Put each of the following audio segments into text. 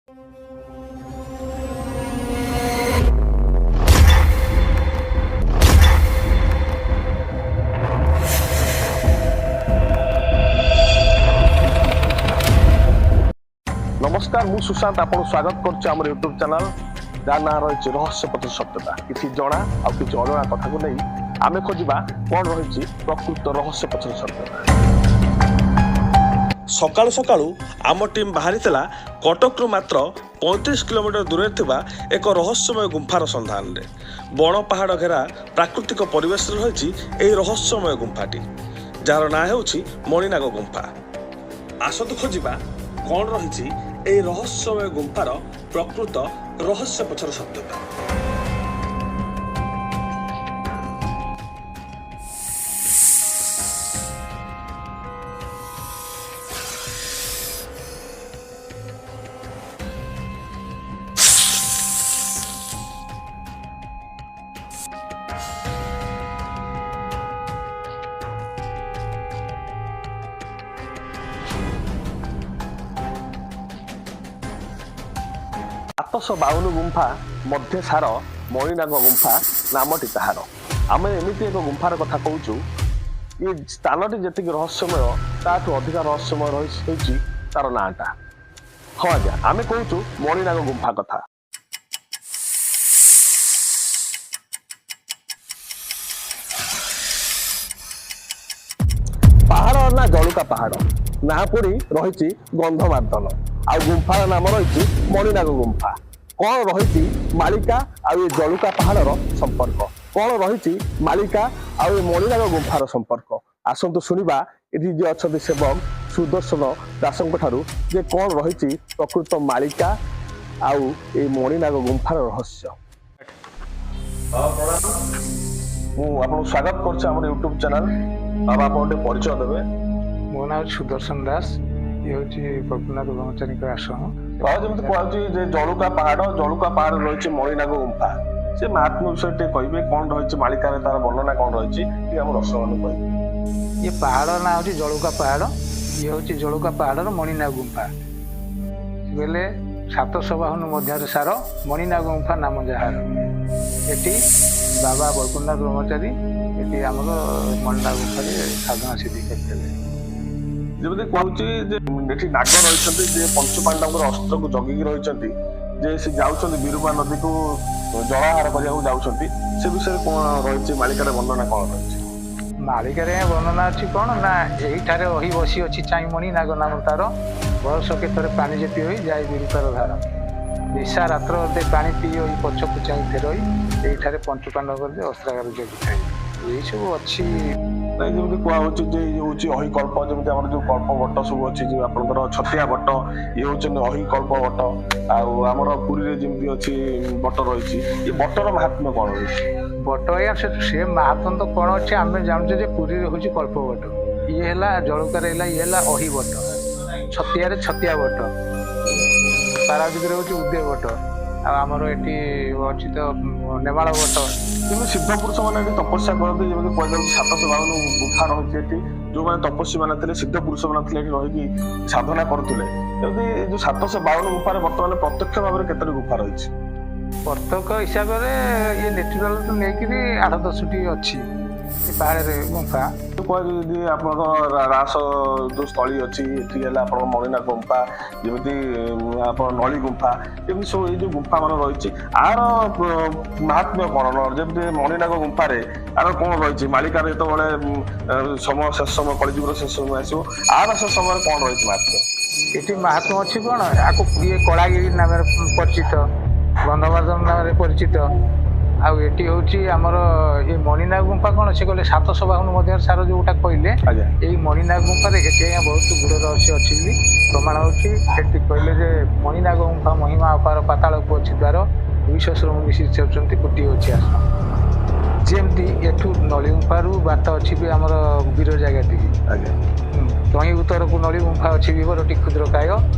ନମସ୍କାର, ମୁଁ ସୁଶାନ୍ତ, ଆପଣଙ୍କୁ ସ୍ୱାଗତ କରୁଛି ଆମର ୟୁଟ୍ୟୁବ ଚ୍ୟାନେଲ, ଯାହା ନାଁ ରହିଛି ରହସ୍ୟ ପଛର ସତ୍ୟତା। କିଛି ଜଣା ଆଉ କିଛି ଅଜଣା କଥାକୁ ନେଇ ଆମେ ଖୋଜିବା କ'ଣ ରହିଛି ପ୍ରକୃତ ରହସ୍ୟ ପଛର ସତ୍ୟତା। ସକାଳୁ ସକାଳୁ ଆମ ଟିମ୍ ବାହାରିଥିଲା କଟକରୁ ମାତ୍ର 35 କିଲୋମିଟର ଦୂରରେ ଥିବା ଏକ ରହସ୍ୟମୟ ଗୁମ୍ଫାର ସନ୍ଧାନରେ। ବଣ ପାହାଡ଼ ଘେରା ପ୍ରାକୃତିକ ପରିବେଶରେ ରହିଛି ଏହି ରହସ୍ୟମୟ ଗୁମ୍ଫାଟି, ଯାହାର ନାଁ ହେଉଛି ମଣିନାଗ ଗୁମ୍ଫା। ଆସନ୍ତୁ ଖୋଜିବା କ'ଣ ରହିଛି ଏହି ରହସ୍ୟମୟ ଗୁମ୍ଫାର ପ୍ରକୃତ ରହସ୍ୟ ପଛର ସତ୍ୟତା। 752 ଗୁମ୍ଫା ମଧ୍ୟେ ସାର, ମଣିନାଗ ଗୁମ୍ଫା ନାମଟି ତାହାର। ଆମେ ଏମିତି ଏକ ଗୁମ୍ଫାର କଥା କହୁଛୁ, ଏ ସ୍ଥାନଟି ଯେତିକି ରହସ୍ୟମୟ, ତାଠୁ ଅଧିକା ରହସ୍ୟମୟ ରହିଛି ତାର ନାଁଟା। ହଁ ଆଜ୍ଞା, ଆମେ କହୁଛୁ ମଣିନାଗ ଗୁମ୍ଫା କଥା। ପାହାଡ଼ ନା ଜଳୁକା ପାହାଡ଼, ନାଁ ପୁଣି ରହିଛି ଗନ୍ଧମାର୍ଦ୍ଦନ, ଆଉ ଗୁମ୍ଫାର ନାମ ରହିଛି ମଣିନାଗ ଗୁମ୍ଫା। କ'ଣ ରହିଛି ମାଳିକା ଆଉ ଏ ଜଳୁକା ପାହାଡ଼ର ସମ୍ପର୍କ? କ'ଣ ରହିଛି ମାଳିକା ଆଉ ଏ ମଣିନାଗ ଗୁମ୍ଫାର ସମ୍ପର୍କ? ଆସନ୍ତୁ ଶୁଣିବା ଏଠି ଯିଏ ଅଛନ୍ତି ସେବକ ସୁଦର୍ଶନ ଦାସଙ୍କ ଠାରୁ ଯେ କ'ଣ ରହିଛି ପ୍ରକୃତ ମାଳିକା ଆଉ ଏଇ ମଣିନାଗ ଗୁମ୍ଫାର ରହସ୍ୟ। ପ୍ରଣାମ, ମୁଁ ଆପଣଙ୍କୁ ସ୍ୱାଗତ କରୁଛି ଆମର ୟୁଟ୍ୟୁବ ଚ୍ୟାନେଲ। ଆଉ ଆପଣ ଟିକେ ପରିଚୟ ଦେବେ? ମୋ ନାଁ ହେଉଛି ସୁଦର୍ଶନ ଦାସ। ଇଏ ହେଉଛି ବୈକୁଣ୍ଠନାଥ ବ୍ରହ୍ମଚାରୀଙ୍କ ଆଶ୍ରମ। ଆଉ ଯେମିତି କୁହାଯାଉଛି ଯେ ଜଳୁକା ପାହାଡ, ଜଳୁକା ପାହାଡ ରହିଛି ମଣିନାଗ ଗୁମ୍ଫା, ସେ ମହାତ୍ମ୍ୟ ବିଷୟରେ ଟିକେ କହିବେ? କଣ ରହିଛି ମାଳିକାରେ, ତାର ବର୍ଣ୍ଣନା କଣ ରହିଛି, ଟିକେ ଆମ ଦର୍ଶକମାନଙ୍କୁ କହିବେ। ଇଏ ପାହାଡ଼ ନାଁ ହେଉଛି ଜଳୁକା ପାହାଡ଼। ଇଏ ହେଉଛି ଜଳୁକା ପାହାଡ଼ର ମଣିନାଗ ଗୁମ୍ଫା। ସେ କହିଲେ, 700 ବାହୁନ ମଧ୍ୟରେ ସାର, ମଣିନାଗ ଗୁମ୍ଫା ନାମ ଯାହାର। ଏଠି ବାବା ବୈକୁଣ୍ଠନାଥ ବ୍ରହ୍ମଚାରୀ ଏଠି ଆମର ମଣିନାଗ ଗୁମ୍ଫାରେ ସାଧନା ସିଦ୍ଧି କରିଥିଲେ। ଯେମିତି କହୁଛି ଯେ ଏଠି ନାଗ ରହିଛନ୍ତି, ଯେ ପଞ୍ଚୁପାଣ୍ଡବଙ୍କର ଅସ୍ତ୍ରକୁ ଜଗିକି ରହିଛନ୍ତି, ଯେ ସେ ଯାଉଛନ୍ତି ବିରୁପା ନଦୀକୁ ଜଳାହାର କରିବାକୁ ଯାଉଛନ୍ତି, ସେ ବିଷୟରେ କଣ ରହିଛି ମାଳିକାରେ, ବର୍ଣ୍ଣନା କଣ ରହିଛି? ମାଳିକାରେ ବର୍ଣ୍ଣନା ଅଛି କ'ଣ ନା, ଏଇଠାରେ ରହି ବସି ଅଛି ଚାଇଁ ମଣି ନାଗ ନାମ ତାର। ବରଷକେ ଥରେ ପାଣି ଯେ ପିଇ ଯାଏ ବିରୁପାର ଧାର। ନିଶା ରାତ୍ର ଅଧେ ପାଣି ପିଇ ହୋଇ ପଛକୁ ଚାହିଁ ଫେରଇ, ଏଇଠାରେ ପଞ୍ଚୁପାଣ୍ଡବର ଯେ ଅସ୍ତ୍ରାଗାର ଜଗିଥାଏ। ଏଇସବୁ ଅଛି। ନାଇଁ, ଯେମିତି କୁହାହଉଛି ଯେ ଇଏ ହଉଛି ଅହିକଳ୍ପ, ଯେମିତି ଆମର ଯୋଉ କଳ୍ପ ବଟ ସବୁ ଅଛି, ଯୋଉ ଆପଣଙ୍କର ଛତିଆ ବଟ, ଇଏ ହଉଛନ୍ତି ଅହିକଳ୍ପ ବଟ। ଆଉ ଆମର ପୁରୀରେ ଯେମିତି ଅଛି ବଟ ରହିଛି, ଏ ବଟର ମହାତ୍ମ୍ୟ କଣ ରହିଛି? ବଟ ଆଜ୍ଞା, ସେ ମାହାତ୍ମ୍ୟ ତ କ'ଣ ଅଛି, ଆମେ ଜାଣୁଛେ ଯେ ପୁରୀରେ ହେଉଛି କଳ୍ପ ବଟ, ଇଏ ହେଲା ଜଳୁକାରେ ହେଲା, ଇଏ ହେଲା ଅହି ବଟ, ଛତିଆରେ ଛତିଆ ବଟ, ପାରାଦୀପରେ ହେଉଛି ଉଦୟ ବଟ, ଆଉ ଆମର ଏଠି ଅଛି ତ ନେମାଳ ବଟ। ଯେମିତି ସିଦ୍ଧ ପୁରୁଷ ମାନେ ଏଠି ତପସ୍ୟା କରନ୍ତି, ଯେମିତି କୁହାଯାଉଛି 752 ଗୁମ୍ଫା ରହିଛି ଏଠି, ଯୋଉମାନେ ତପସ୍ୱୀ ମାନେ ଥିଲେ, ସିଦ୍ଧ ପୁରୁଷ ମାନେ ଥିଲେ, ଏଠି ରହିକି ସାଧନା କରୁଥିଲେ। ଯେମିତି ଏ ଯୋଉ 752 ଗୁମ୍ଫାରେ ବର୍ତ୍ତମାନ ପ୍ରତ୍ୟକ୍ଷ ଭାବରେ କେତୋଟି ଗୁମ୍ଫା ରହିଛି? ପ୍ରତ୍ୟେକ ହିସାବରେ ଇଏ ନେଚୁରାଲ ନେଇକିରି 8-10ଟି ଅଛି ଏ ପାହାଡ଼ରେ ଗୁମ୍ଫା। କୁହାଯାଏ ଯଦି ଆପଣଙ୍କ ରାସ ଯୋଉ ସ୍ଥଳୀ ଅଛି, ଏଠି ହେଲା ଆପଣଙ୍କ ମଣିନାଗ ଗୁମ୍ଫା, ଯେମିତି ଆପଣ ନଳି ଗୁମ୍ଫା, ଏମିତି ସବୁ ଏଇ ଯୋଉ ଗୁମ୍ଫା ମାନ ରହିଛି, ଆର ମହାତ୍ମ୍ୟ କଣ? ଯେମିତି ମଣିନାଗ ଗୁମ୍ଫାରେ ଆର କଣ ରହିଛି ମାଳିକାରେ? ଯେତେବେଳେ ସମୟ ଶେଷ ସମୟ, କଳିଯୁଗର ଶେଷ ସମୟ ଆସିବ, ଆର ଶେଷ ସମୟରେ କଣ ରହିଛି ମହାତ୍ମ୍ୟ? ଏଠି ମାହାତ୍ମ୍ୟ ଅଛି କ'ଣ, ଆକୁ ଇଏ କଳାଗିରି ନାମରେ ପରିଚିତ, ଗନ୍ଧମାର୍ଦ୍ଦନ ନାମରେ ପରିଚିତ। ଆଉ ଏଠି ହେଉଛି ଆମର ଏ ମଣିନାଗ ଗୁମ୍ଫା କ'ଣ, ସେ କହିଲେ 700 ବାହୁନ ମଧ୍ୟରେ ସାର ଯୋଉଟା କହିଲେ, ଏଇ ମଣିନାଗ ଗୁମ୍ଫାରେ ଏଠି ଆଜ୍ଞା ବହୁତ ଗୁଡ଼ ରହସ୍ୟ ଅଛି ବୋଲି ପ୍ରମାଣ ହେଉଛି। ଏଠି କହିଲେ ଯେ ମଣିନାଗ ଗୁମ୍ଫା ମହିମା ଅପାର, ପାତାଳକୁ ଅଛି ଦ୍ୱାର, 200 ମିଶି ହେଉଛନ୍ତି ଗୋଟିଏ ଅଛି ଆଶ୍ରମ। ଯେମିତି ଏଠୁ ନଳି ଗୁମ୍ଫାରୁ ବାଟ ଅଛି ବି ଆମର ବିରଜା ଗାଦିକି। ତହିଁ ଉତ୍ତରକୁ ନଳି ଗୁମ୍ଫା ଅଛି ବିବରଟି କ୍ଷୁଦ୍ର କାୟ,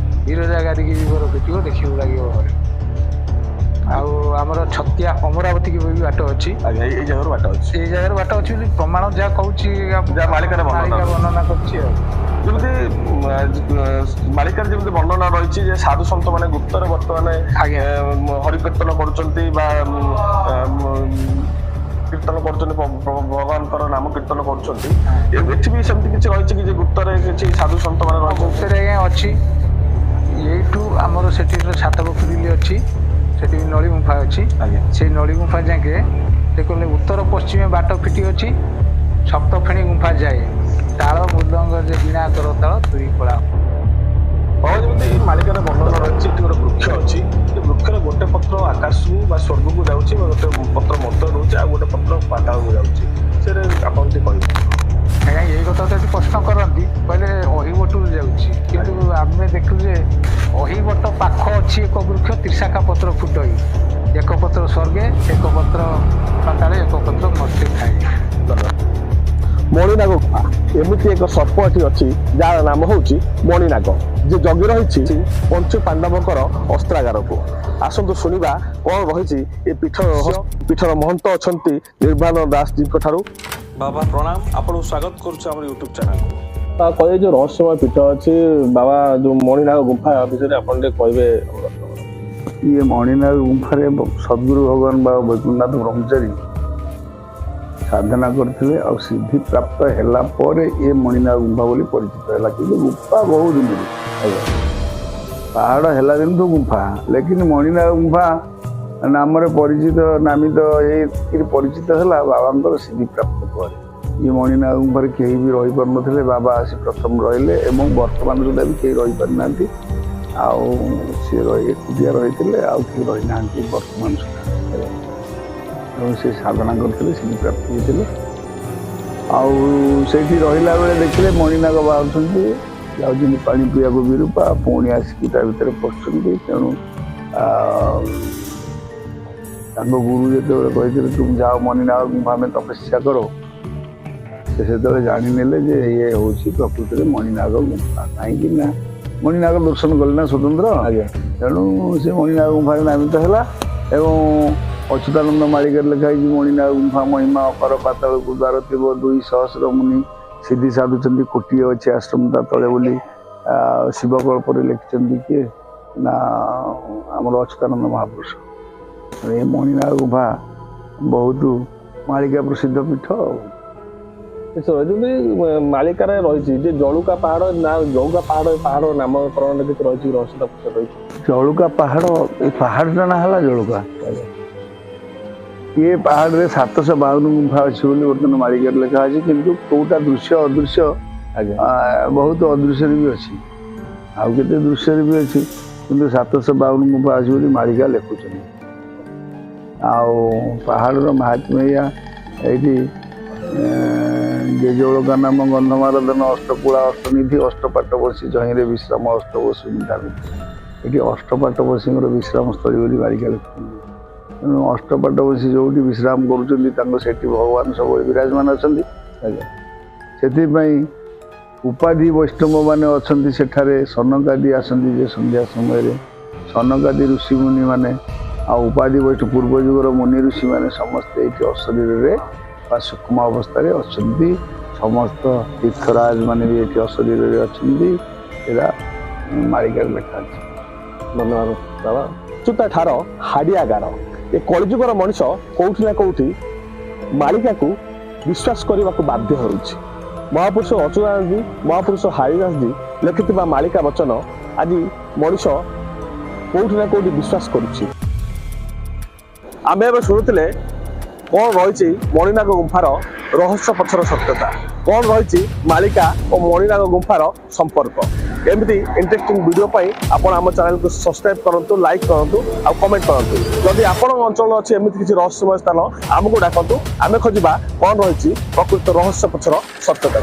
ବିରଜା ଗାଦିକି ବିବର ଫିଟିବ ଦେଖିବାକୁ ଲାଗିବ ଘରେ। ଆଉ ଆମର ଛତିଆ ଅମରାବତୀକି ବି ବାଟ ଅଛି। ଆଜ୍ଞା, ଏଇ ଜାଗାରୁ ବାଟ ଅଛି। ଏଇ ଜାଗାରୁ ବାଟ ଅଛି ବୋଲି ପ୍ରମାଣ ଯାହା କହୁଛି, ଯାହା ମାଳିକାରେ ବର୍ଣ୍ଣନା ମାଳିକା ଅଛି। ବର୍ଣ୍ଣନା କରୁଛି ଆଉ। ଯେମିତି ମାଳିକାରେ ଯେମିତି ବର୍ଣ୍ଣନା ରହିଛି ଯେ ସାଧୁ ସନ୍ଥ ମାନେ ଗୁପ୍ତରେ ବର୍ତ୍ତମାନ ହରିକୀର୍ତ୍ତନ କରୁଛନ୍ତି ବା କୀର୍ତ୍ତନ କରୁଛନ୍ତି, ଭଗବାନଙ୍କର ନାମ କୀର୍ତ୍ତନ କରୁଛନ୍ତି, ଏଠି ବି ସେମିତି କିଛି ରହିଛି କି ଯେ ଗୁପ୍ତରେ କିଛି ସାଧୁ ସନ୍ଥ ମାନେ ରହିଛନ୍ତି? ଗୁପ୍ତରେ ଆଜ୍ଞା ଅଛି। ଏଇଠୁ ଆମର ସେଠି ସାତବକୁଲି ଅଛି, ସେଠି ବି ନଳି ଗୁମ୍ଫା ଅଛି। ସେଇ ନଳି ଗୁମ୍ଫା ଯାକେ ସେ କହିଲେ ଉତ୍ତର ପଶ୍ଚିମ ବାଟ ଫିଟି ଅଛି, ସପ୍ତଫେଣୀ ଗୁମ୍ଫା ଯାଏ, ତାଳ ମୃଦଙ୍ଗ ଯେ ବୀଣା କରତାଳ ତୁରି କଳା। ବାବା, ଯେମିତି ମାଳିକାର ବର୍ଣ୍ଣନା ରହିଛି, ଏଠି ଗୋଟେ ବୃକ୍ଷ ଅଛି, ସେ ବୃକ୍ଷର ଗୋଟେ ପତ୍ର ଆକାଶକୁ ବା ସ୍ୱର୍ଗକୁ ଯାଉଛି ବା ଗୋଟେ ପତ୍ର ମର୍ତ୍ତ୍ୟ ରହୁଛି, ଆଉ ଗୋଟେ ପତ୍ର ପାତାଳକୁ ଯାଉଛି, ସେଇଟା ଆପଣ ଟିକେ କହିବେ? ଆଜ୍ଞା, ଏଇ କଥା ତ ଏଠି ପ୍ରଶ୍ନ କରନ୍ତି, କହିଲେ ଅହିବଟରୁ ଯାଉଛି, କିନ୍ତୁ ଆମେ ଦେଖୁ ଯେ ଅହିବଟ ପାଖ ଅଛି ଏକ ବୃକ୍ଷ, ତ୍ରିଶାଖା ପତ୍ର ଫୁଟଇ, ଏକ ପତ୍ର ସ୍ୱର୍ଗେ, ଏକ ପତ୍ର ପାତାଳେ, ଏକ ପତ୍ର ମର୍ତ୍ତ୍ୟେ ଥାଏ। ମଣିନାଗ ଗୁମ୍ଫା, ଏମିତି ଏକ ସର୍ପ ଏଠି ଅଛି ଯାହାର ନାମ ହେଉଛି ମଣିନାଗ, ଯେ ଜଗି ରହିଛି ପଞ୍ଚୁ ପାଣ୍ଡବଙ୍କର ଅସ୍ତ୍ରାଗାରକୁ। ଆସନ୍ତୁ ଶୁଣିବା କଣ ରହିଛି ଏ ପୀଠ ରହସ୍ୟ। ପୀଠର ମହନ୍ତ ଅଛନ୍ତି ନିର୍ବାଣ ଦାସଜୀଙ୍କ ଠାରୁ। ବାବା ପ୍ରଣାମ, ଆପଣଙ୍କୁ ସ୍ୱାଗତ କରୁଛୁ ଆମର ୟୁଟ୍ୟୁବ ଚ୍ୟାନେଲକୁ। କହିବେ ଯୋଉ ରହସ୍ୟମୟ ପୀଠ ଅଛି ବାବା, ଯୋଉ ମଣିନାଗ ଗୁମ୍ଫା ବିଷୟରେ ଆପଣ ଟିକେ କହିବେ। ଇଏ ମଣିନାଗ ଗୁମ୍ଫାରେ ସଦ୍ଗୁରୁ ଭଗବାନ ବାବା ବୈକୁଣ୍ଠନାଥ ବ୍ରହ୍ମଚାରୀ ସାଧନା କରିଥିଲେ, ଆଉ ସିଦ୍ଧି ପ୍ରାପ୍ତ ହେଲା ପରେ ଏ ମଣିନାଗ ଗୁମ୍ଫା ବୋଲି ପରିଚିତ ହେଲା। କିନ୍ତୁ ଗୁମ୍ଫା ବହୁତ ଦିନରୁ, ପାହାଡ଼ ହେଲା ଦିନଠୁ ଗୁମ୍ଫା, ଲେକିନ ମଣିନାଗ ଗୁମ୍ଫା ନାମରେ ପରିଚିତ, ନାମିତ ହେଇକିରି ପରିଚିତ ହେଲା ବାବାଙ୍କର ସିଦ୍ଧି ପ୍ରାପ୍ତ ପରେ। ଇଏ ମଣିନାଗ ଗୁମ୍ଫାରେ କେହି ବି ରହିପାରୁନଥିଲେ, ବାବା ଆସି ପ୍ରଥମ ରହିଲେ ଏବଂ ବର୍ତ୍ତମାନ ସୁଦ୍ଧା ବି କେହି ରହିପାରିନାହାନ୍ତି। ଆଉ ସିଏ ରହି ଏକୁଟିଆ ରହିଥିଲେ, ଆଉ କେହି ରହିନାହାନ୍ତି ବର୍ତ୍ତମାନ ସୁଦ୍ଧା। ଏବଂ ସେ ସାଧନା କରିଥିଲେ, ସିଦ୍ଧି ପ୍ରାପ୍ତ ହେଇଥିଲେ। ଆଉ ସେଇଠି ରହିଲା ବେଳେ ଦେଖିଲେ ମଣିନାଗ ବାହାରୁଛନ୍ତି, ଯାଉଛନ୍ତି ପାଣି ପିଇବାକୁ ବିରୂପା, ପୁଣି ଆସିକି ତା ଭିତରେ ପଶୁଛନ୍ତି। ତେଣୁ ତାଙ୍କ ଗୁରୁ ଯେତେବେଳେ କହିଥିଲେ, "ତୁମ ଯାଅ ମଣିନାଗ ଗୁମ୍ଫା में ତପସ୍ୟା କର", ସେ ସେତେବେଳେ ଜାଣିନେଲେ ଯେ ଇଏ ହେଉଛି ପ୍ରକୃତରେ ମଣିନାଗ ଗୁମ୍ଫା। କାହିଁକି ନା ମଣିନାଗ ଦର୍ଶନ କଲେ ନା ସ୍ୱତନ୍ତ୍ର। ତେଣୁ ସେ ମଣିନାଗ ଗୁମ୍ଫାରେ ନାମିତ ହେଲା। ଏବଂ ଅଚ୍ୟୁତାନନ୍ଦ ମାଳିକାରେ ଲେଖା ହେଇଛି, ମଣିନାଗ ଗୁମ୍ଫା ମହିମା ଅପାର, ପାତାଳକୁ ଦ୍ୱାର ଥିବ ଦୁଇ ସହସ୍ର ମୁନି ସିଦ୍ଧି ସାଧୁଛନ୍ତି, କୋଟିଏ ଅଛି ଆଶ୍ରମ ତା ତଳେ ବୋଲି ଶିବକଳ୍ପରେ ଲେଖିଛନ୍ତି କିଏ ନା ଆମର ଅଚ୍ୟୁତାନନ୍ଦ ମହାପୁରୁଷ। ଏ ମଣିନାଗ ଗୁମ୍ଫା ବହୁତ ମାଳିକା ପ୍ରସିଦ୍ଧ ପୀଠ। ଆଉ ଯେମିତି ମାଳିକାରେ ରହିଛି ଯେ ଜଳୁକା ପାହାଡ ନା, ଜଳୁକା ପାହାଡ, ଏ ପାହାଡ ନାମକରଣ କିଛି ରହିଛି କି, ରହସ୍ୟ ତା ପଛରେ ରହିଛି? ଜଳୁକା ପାହାଡ଼, ଏ ପାହାଡ଼ଟା ନାଁ ହେଲା ଜଳୁକା। ଇଏ ପାହାଡ଼ରେ 752 ଗୁମ୍ଫା ଅଛି ବୋଲି ବର୍ତ୍ତମାନ ମାଳିକାରେ ଲେଖା ଅଛି। କିନ୍ତୁ କୋଉଟା ଦୃଶ୍ୟ ଅଦୃଶ୍ୟ, ବହୁତ ଅଦୃଶ୍ୟରେ ବି ଅଛି, ଆଉ କେତେ ଦୃଶ୍ୟରେ ବି ଅଛି, କିନ୍ତୁ 752 ଗୁମ୍ଫା ଅଛି ବୋଲି ମାଳିକା ଲେଖୁଛନ୍ତି। ଆଉ ପାହାଡ଼ର ମାହାତ୍ମ୍ୟ ଏଇଆ, ଏଇଠି ଯେ ଜଳକା ନାମ ଗନ୍ଧମାରଦନ ଅଷ୍ଟକୁଳା ଅଷ୍ଟନିଧି ଅଷ୍ଟପାଟ ବସି ଜହିଁରେ ବିଶ୍ରାମ ଅଷ୍ଟବସୁ ନିଧାବିତ। ଏଠି ଅଷ୍ଟପାଟ ବସୀଙ୍କର ବିଶ୍ରାମ ସ୍ଥଳୀ ବୋଲି ମାଳିକା ଲେଖୁଛନ୍ତି। ତେଣୁ ଅଷ୍ଟପାଟ ବସି ଯୋଉଠି ବିଶ୍ରାମ କରୁଛନ୍ତି, ତାଙ୍କ ସେଠି ଭଗବାନ ସବୁବେଳେ ବିରାଜମାନ ଅଛନ୍ତି। ସେଥିପାଇଁ ଉପାଧି ବୈଷ୍ଣବ ମାନେ ଅଛନ୍ତି ସେଠାରେ। ସନକାଦି ଆସନ୍ତି ଯେ ସନ୍ଧ୍ୟା ସମୟରେ, ସନକାଦି ଋଷିମୁନି ମାନେ ଆଉ ଉପାଧି ବୈଷ୍ଣବ ପୂର୍ବ ଯୁଗର ମୁନି ଋଷିମାନେ ସମସ୍ତେ ଏଇଠି ଅଶରୀରରେ ବା ସୂକ୍ଷ୍ମ ଅବସ୍ଥାରେ ଅଛନ୍ତି। ସମସ୍ତ ତୀର୍ଥରାଜ ମାନେ ବି ଏଠି ଅଶରୀରରେ ଅଛନ୍ତି। ଏଇଟା ମାଳିକାରେ ଲେଖା ଅଛି। ଧନ୍ୟବାଦ ବାବା। ଅଚ୍ୟୁତା ଠାର ହାଡ଼ିଆ ଗାର, ଏ କଳିଯୁଗର ମଣିଷ କୋଉଠି ନା କୋଉଠି ମାଳିକାକୁ ବିଶ୍ୱାସ କରିବାକୁ ବାଧ୍ୟ ହେଉଛି। ମହାପୁରୁଷ ଅଚ୍ୟୁତାନନ୍ଦଜୀ, ମହାପୁରୁଷ ହାରିଦାସଜୀ ଲେଖିଥିବା ମାଳିକା ବଚନ ଆଜି ମଣିଷ କୋଉଠି ନା କୋଉଠି ବିଶ୍ୱାସ କରୁଛି। ଆମେ ଏବେ ଶୁଣୁଥିଲେ କଣ ରହିଛି ମଣିନାଗ ଗୁମ୍ଫାର ରହସ୍ୟ ପଛର ସତ୍ୟତା, କଣ ରହିଛି ମାଳିକା ଓ ମଣିନାଗ ଗୁମ୍ଫାର ସମ୍ପର୍କ। ଏମିତି ଇଣ୍ଟରେଷ୍ଟିଂ ଭିଡ଼ିଓ ପାଇଁ ଆପଣ ଆମ ଚ୍ୟାନେଲକୁ ସବସ୍କ୍ରାଇବ କରନ୍ତୁ, ଲାଇକ୍ କରନ୍ତୁ ଆଉ କମେଣ୍ଟ କରନ୍ତୁ। ଯଦି ଆପଣଙ୍କ ଅଞ୍ଚଳରେ ଅଛି ଏମିତି କିଛି ରହସ୍ୟମୟ ସ୍ଥାନ, ଆମକୁ ଡାକନ୍ତୁ, ଆମେ ଖୋଜିବା କଣ ରହିଛି ପ୍ରକୃତ ରହସ୍ୟ ପଛର ସତ୍ୟତା।